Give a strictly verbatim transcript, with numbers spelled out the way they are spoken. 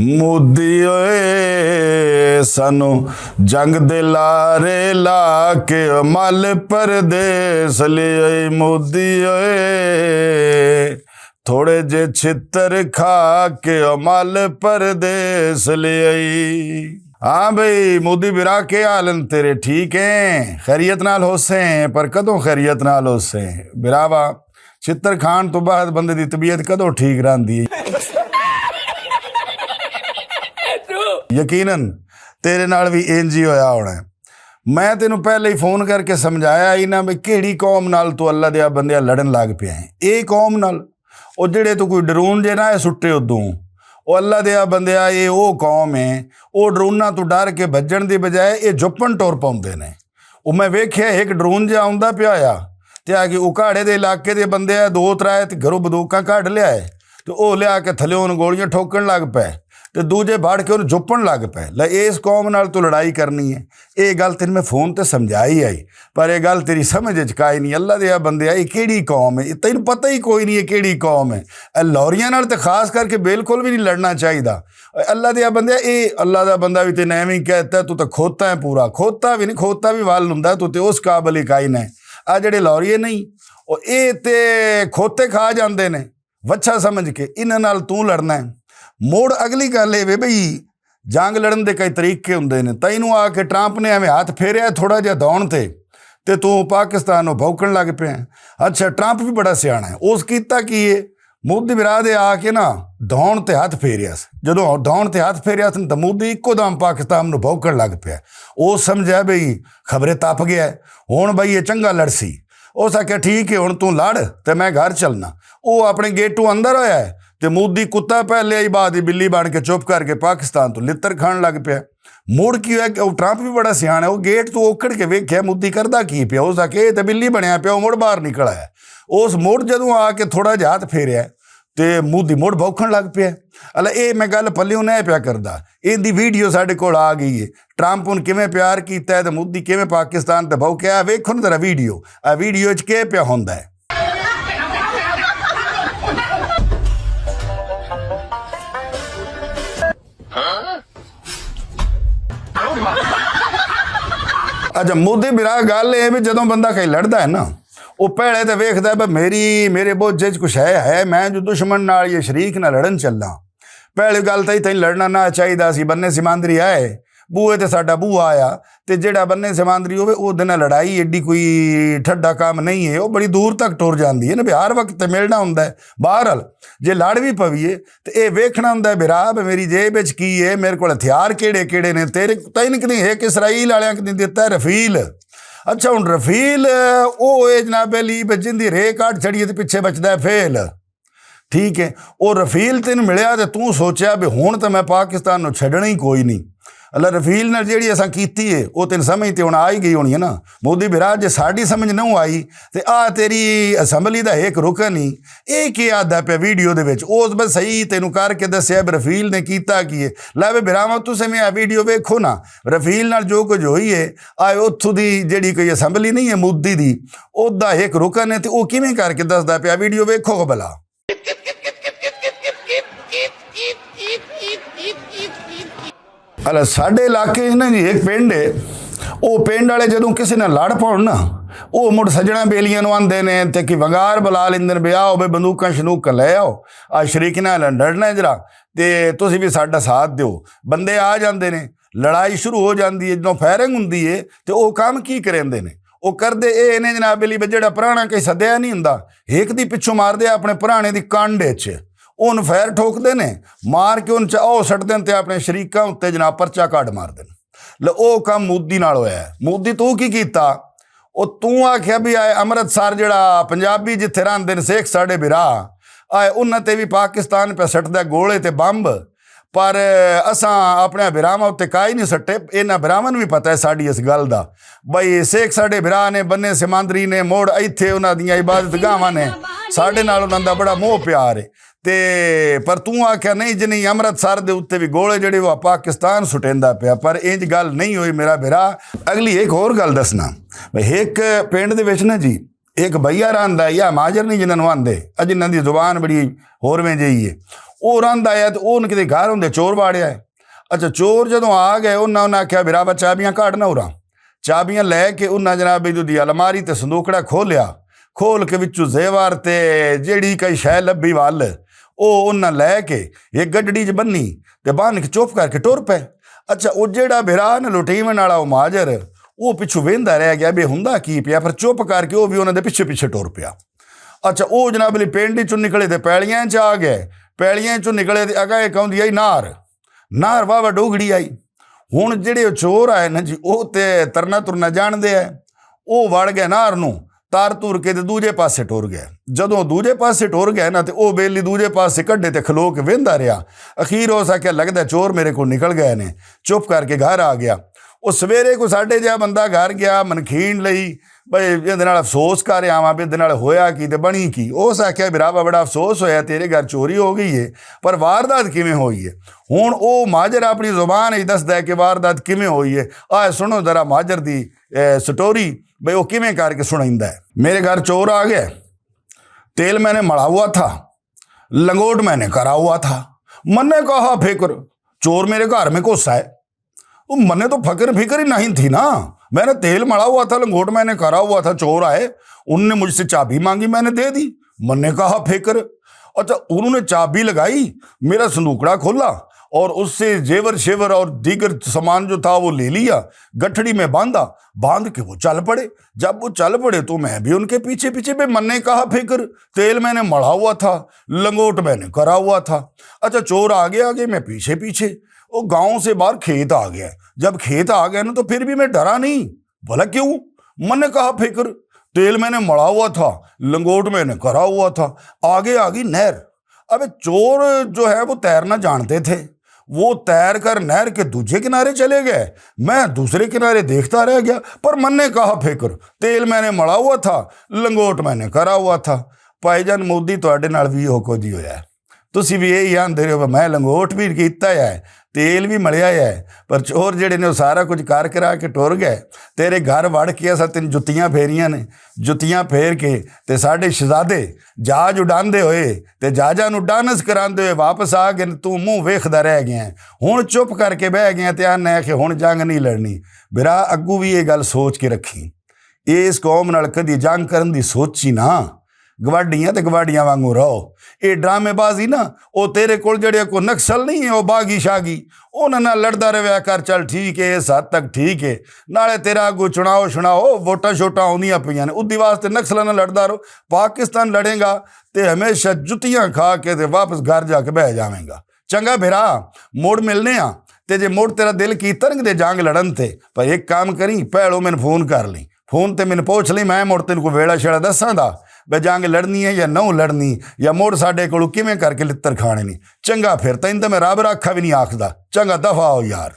مودی اوئے، سانو جنگ دے لارے لا کے مل پردیس لے آئی۔ مودی اوئے، تھوڑے جے چھتر کھا کے مل پردیس لے آئی۔ ہاں بھئی، مودی برا، کے حال ہیں تیرے؟ ٹھیک ہیں؟ خیریت نال ہو سے ہیں، پر کدوں خیریت نال ہو سے ہیں؟ براوا، چھتر کھان تو بعد بندے دی طبیعت کدوں ٹھیک رہندی ہے؟ یقیناً تیرے نال بھی انج ہی ہویا ہونا ہے۔ میں تینوں پہلے ہی فون کر کے سمجھایا ہی نا، بھی کیڑی قوم نال تو اللہ دیا بندیا لڑن لگ پیا ہے۔ اے قوم نال، او جڑے تو کوئی ڈرون جے نہ سٹے ادوں، او اللہ دیا بندیا، اے او قوم ہے، او ڈروناں تو ڈر کے بھجن دی بجائے اے جپن ٹور پاؤندے نے۔ او میں ویکھیا، ایک ڈرون جا آوندا پیا آ، تے آ کے او کاڑے دے علاقے دے بندے آ، دو ترائے تے گھروں بدوکاں کڈ لیا ہے، تے او لیا کے تھلیوں نوں گولیاں ٹھوکن لگ پے، تے دوجے بھڑ کے اونوں جپن لگ پے۔ لے، اس قوم نال تو لڑائی کرنی ہے۔ اے گل تین میں فون تے سمجھائی آئی، پر اے گل تیری سمجھ وچ کائی نہیں۔ اللہ دے بندے، اے کیڑی قوم ہے؟ اے تینوں پتہ ہی کوئی نہیں، اے کیڑی قوم ہے۔ اے لوریاں نال تے خاص کر کے بالکل بھی نہیں لڑنا چاہیدا۔ اے اللہ دے بندے، اے اللہ دا بندہ بھی تین ایویں کہتا ہے، تو تے کھوتا ہے پورا، کھوتا بھی نہیں، کھوتا بھی ول ہوندا ہے، تو تے اس قابل ہی کائی نہیں۔ آ جڑے لوریے نہیں، او اے تے کھوتے کھا جاندے نے، وچھا سمجھ کے انہاں نال توں لڑنا ہے۔ مڑ اگلی گل اے وے بھئی، جنگ لڑن دے کئی طریقے ہوندے نے۔ تینوں آ کے ٹرمپ نے ایویں ہاتھ پھیریا تھوڑا جہا دھون تے، تے توں پاکستان نوں بھوکن لگ پیا ہے۔ اچھا، ٹرمپ بھی بڑا سیانا ہے، اس کیتا کی اے؟ مودی برا دے آ کے نا دھون تے ہاتھ پھیریا سی۔ جدوں دھون تے ہاتھ پھیریا سی نا، تے مودی اکو دم پاکستان نوں بھوکن لگ پیا۔ او سمجھیا بھئی، خبرے تپ گیا ہے، ہن بھئی اے چنگا لڑسی۔ اس آکھیا، "ٹھیک ہے، ہن توں لڑ تے میں گھر چلنا۔" او اپنے گیٹوں اندر ہویا ہے تے مودی کتا پہلے آئی، بعد ہی بلی بن کے چپ کر کے پاکستان تو لتر کھان لگ پیا۔ مڑ کی ہویا کہ او ٹرمپ بھی بڑا سیاح ہے، او گیٹ تو اوکھڑ کے ویکھیا مودی کردا کی پیا۔ اس آکھیا، "اے تے بلی بنیا پیا۔" او مڑ باہر نکل آیا۔ اس مڑ جدوں آ کے تھوڑا جہا ہاتھ پھیریا تے مودی مڑ بھوکھن لگ پیا۔ اللہ، اے میں گل پلیوں نہ پیا کردا۔ اے دی ویڈیو ساڈے کول آ گئی ہے۔ ٹرمپ ہن کیویں پیار کیتا ہے تے مودی کیویں پاکستان تے بھوکیا۔ ویکھو نا ذرا ویڈیو، آ ویڈیو وچ کی پیا ہوندا ہے۔ اچھا، مودی برا گل اے بھی جدوں بندہ کہیں لڑدا ہے نا، او پہلے تے ویکھدا ہے بھی میری، میرے بوجھے چ کچھ ہے، ہے، میں جو دشمن نال یا شریک نہ لڑن چلاں۔ پہلی گل تاں اتھے لڑنا نہ چاہیدا سی، بننے سماندری آئے، بوئے تے ساڈا بوا آیا، تے جیڑا بننے سماندری ہووے، او دے نال لڑائی ایڈی کوئی ٹھڈا کام نہیں ہے، او بڑی دور تک ٹر جاندی ہے نا، بھی ہر وقت تے ملنا ہوندا ہے۔ بہرحال، جے لڑ بھی پویے، تے اے ویکھنا ہوندا ہے، بھرا، بھی میری جیب وچ کی ہے، میرے کول ہتھیار کیڑے کیڑے نے، تیرے تین کدی ایک اسرائیل والیاں کدی دتا ہے رفیل۔ اچھا، ہن رفیل، او اے جناب علی، بھی جن دی ریک آٹ چھڑی ہے تے پچھے بچدا ہے فیل۔ ٹھیک ہے، او رفیل تین ملیا تے توں سوچیا بھی ہن تے میں پاکستان نو چھڈنا ہی کوئی نہیں۔ اللہ، رفیل نال جیڑی اساں کیتی ہے، او تین سمجھ تے ہن آ ہی گئی ہونی ہے نا۔ مودی بھرا، جے ساڈی سمجھ نہ آئی، تے آ تیری اسمبلی دا ایک رکن ہی، اے کی آدا پیا ویڈیو دے وچ؟ او بس صحیح تینوں کر کے دسیا بھی رفیل نے کیتا کی ہے۔ لے وے بھراواں، تسیں میں آ ویڈیو ویکھو نا، رفیل نال جو کچھ ہوئی ہے، آئے اتھوں دی جیڑی کوئی اسمبلی نہیں ہے مودی دی، او دا ایک رکن ہے، تے او کیویں کر کے دسدا پیا؟ ویڈیو ویکھو بلا۔ اللہ، ساڈے علاقے ہے نا جی، ایک پنڈ ہے، او پنڈ والے جدوں کسے نال لڑ پون نا، او مڑ سجنا بیلیاں نوں آندے نے تے کی ونگار بلا لیندے نے، "بے آؤ بے، بندوقاں شندوقاں لے آؤ، آ شریک نال لڑنا ہے جرا، تے تسی بھی ساڈا ساتھ دیو۔" بندے آ جاندے نے، لڑائی شروع ہو جاندی ہے۔ جدوں فائرنگ ہوندی ہے تے او کام کی کریندے نے؟ او کردے اے نے جناب علی، بے جیڑا پرانا کہیں سدیا نہیں ہوندا، ہک دی پچھوں مار دے اپنے پرانے دی کنڈ وچ، اون فائر ٹھوک دے نے، مار کے اون چ او سٹ دین تے اپنے شریکاں اُتے جناب پرچا کڈ مار دین۔ لے، او کم مودی نال ہویا ہے۔ مودی تو کی کیتا؟ او توں آکھیا بھی آئے امرتسر جڑا پنجابی جتھے رہندے نے سکھ ساڈے بھرا، آئے انہاں تے بھی پاکستان پہ سٹدا گولے تے بمب، پر اساں اپنے بھراواں اُتے کائی نہیں سٹے۔ انہاں بھراواں نوں بھی پتہ ہے ساڈی اس گل دا، بھئی سکھ ساڈے بھرا نے، بننے سمندری نے، مڑ ایتھے انہاں دیاں عبادت گاہواں نے، ساڈے نال انہاں دا بڑا موہ پیار ہے۔ تے پر توں آکھیا نہیں، جنہیں امرتسر دے اُتے بھی گولے جڑے وہ پاکستان سٹیندا پیا، پر انج گل نہیں ہوئی میرا بھرا۔ اگلی ایک ہور گل دسنا، ایک پنڈ دے وچ نا جی، ایک بھیا رہندا ہے یا ماجر نہیں جنہاں نوں آندے، اج انہاں دی زبان بڑی ہور ویں جئی ہے۔ او رند آیا تے او انہاں کدے گھر ہوندے چور واڑیا ہے۔ اچھا، چور جدوں آ گئے، انہاں، انہاں آکھیا، "بھرا، بس چابیاں کڈ نہ اورا۔" چابیاں لے کے انہاں جناب ایدو دی الماری تے صندوقڑا کھولیا، کھول کے وچوں زیور تے جیڑی کئی شے لبھی ول، او انہاں لے کے ایک گڈڑی چ بنی تے بن کے چپ کر کے ٹر پے۔ اچھا، او جیڑا بھرا نہ لٹیون والا او ماجر، او پچھوں ویندا رہ گیا، بے ہوندا کی پیا، پر چپ کر کے او وی انہاں دے پیچھے پیچھے ٹر پیا۔ اچھا، او جناب علی پنڈ چوں نکلے تے پیلیاں چ آ گئے۔ پیلیاں چوں نکلے تے اگاں ایک آندی آئی نار۔ نار واہ واہ ڈوگڑی آئی۔ ہن جڑے او چور آئے نا جی، او تے ترنا ترنا جان دے آئے۔ او وڑ گئے نار نوں، تار تور کے تے دوجے پاسے ٹور گئے۔ جدوں دوجے پاسے ٹور گئے نا، تے او بیلی دوجے پاسے کڈے تے کھلو کے ویندا رہیا۔ اخیر اس آکھیا، "لگدا ہے چور میرے کول نکل گئے نے۔" چپ کر کے گھر آ گیا۔ او سویرے کو ساڈے جہا بندہ گھر گیا، منکھین لئی، بھئی، ایندے نال افسوس کر آواں، بھی ایندے نال ہویا کی تے بنی کی۔ اس آکھیا، "بھراوا، بڑا افسوس ہویا، تیرے گھر چوری ہو گئی ہے، پر واردات کیویں ہوئی ہے؟" ہن او ماجر اپنی زبان وچ دسدا ہے کہ واردات کیویں ہوئی ہے۔ آئے سنو ذرا ماجر دی، اے، سٹوری، بھئی، او کیویں کر کے سنائندا ہے۔ میرے گھر چور آ گیا، تیل میں نے مڑا ہوا تھا، لنگوٹ میں نے کرا ہوا تھا، من نے کہا، "فکر، چور میرے گھر میں گھسا ہے۔" "او، من نے تو فکر فکر ہی نہیں تھی نا، میں نے تیل مڑا ہوا تھا، لنگوٹ میں نے کرا ہوا تھا، چور آئے، انہوں نے مجھ سے چابی مانگی، میں نے دے دی، من نے کہا فکر۔" اچھا، انہوں نے چابی لگائی، میرا صندوقڑا کھولا اور اس سے زیور شیور اور دیگر سامان جو تھا وہ لے لیا، گٹھڑی میں باندھا، باندھ کے وہ چل پڑے۔ جب وہ چل پڑے تو میں بھی ان کے پیچھے پیچھے، بے من نے کہا فکر، تیل میں نے مڑا ہوا تھا، لنگوٹ میں نے کرا ہوا تھا۔ اچھا، چور آگے آگے، میں پیچھے پیچھے۔ وہ گاؤں سے باہر کھیت آ گیا۔ جب کھیت آ گیا نا تو پھر بھی میں ڈرا نہیں۔ بولا، "کیوں؟" من نے کہا، "فکر، تیل میں نے مڑا ہوا تھا، لنگوٹ میں نے کرا ہوا تھا، آگے آ گئی نہر۔" ابے چور جو ہے وہ تیرنا جانتے تھے، وہ تیر کر نہر کے دوسرے کنارے چلے گئے، میں دوسرے کنارے دیکھتا رہ گیا، پر من نے کہا، "فکر، تیل میں نے مڑا ہوا تھا، لنگوٹ میں نے کرا ہوا تھا۔" بھائی جان، مودی تہاڈے نال وی او کجھ ہی ہویا ہے۔ تسی وی ایہی آندے رہو، میں لنگوٹ وی کیتا ہے، تیل وی ملیا ہے، پر چور جڑے نے او سارا کچھ کر کرا کے ٹر گئے۔ تیرے گھر وڑ کے اساں تین جتیاں پھیریاں نے، جتیاں پھیر کے تے ساڈے شہزادے جاج اڈاندے ہوئے تے جاجاں نوں ڈانس کراندے ہوئے واپس آ گئے، توں منہ ویکھدا رہ گیا ہے۔ ہن چپ کر کے بہ گیا تے آنا ہے کہ ہن جنگ نہیں لڑنی۔ برا، اگوں وی یہ گل سوچ کے رکھی، اے اس قوم نال کدی جنگ کرن دی سوچی نہ۔ گواڈیاں تے گواڈیاں وانگوں رہو۔ اے ڈرامے بازی نہ، او تیرے کول جڑے کوئی نکسل نہیں ہے، او باغی شاغی، انہاں نال لڑدا رہیا کر۔ چل ٹھیک ہے، اس حد تک ٹھیک ہے۔ نالے تیرا اگوں چناؤ شناؤ، ووٹاں شوٹاں آندیاں پیاں نے، ادی واسطے نکسلاں نال لڑدا رہو۔ پاکستان لڑے گا تے ہمیشہ جتیاں کھا کے تے واپس گھر جا کے بہ جاویں گا۔ چنگا بھرا، مڑ ملنے آں۔ تے جے مڑ تیرا دل کیتا نا کدے جنگ لڑن تے، پر ایک کام کری، پہلو مین فون کر لیں، فون تے مین پوچھ لیں، میں مڑ تین کو ویڑا شیڑا دساں دا، بے جنگ لڑنی ہے یا نہ لڑنی، یا مڑ ساڈے کولوں کیویں کر کے لتر کھانے نی۔ چنگا پھر تین تے میں رب رکھا وی نہیں آکھدا۔ چنگا، دفعہ ہو یار۔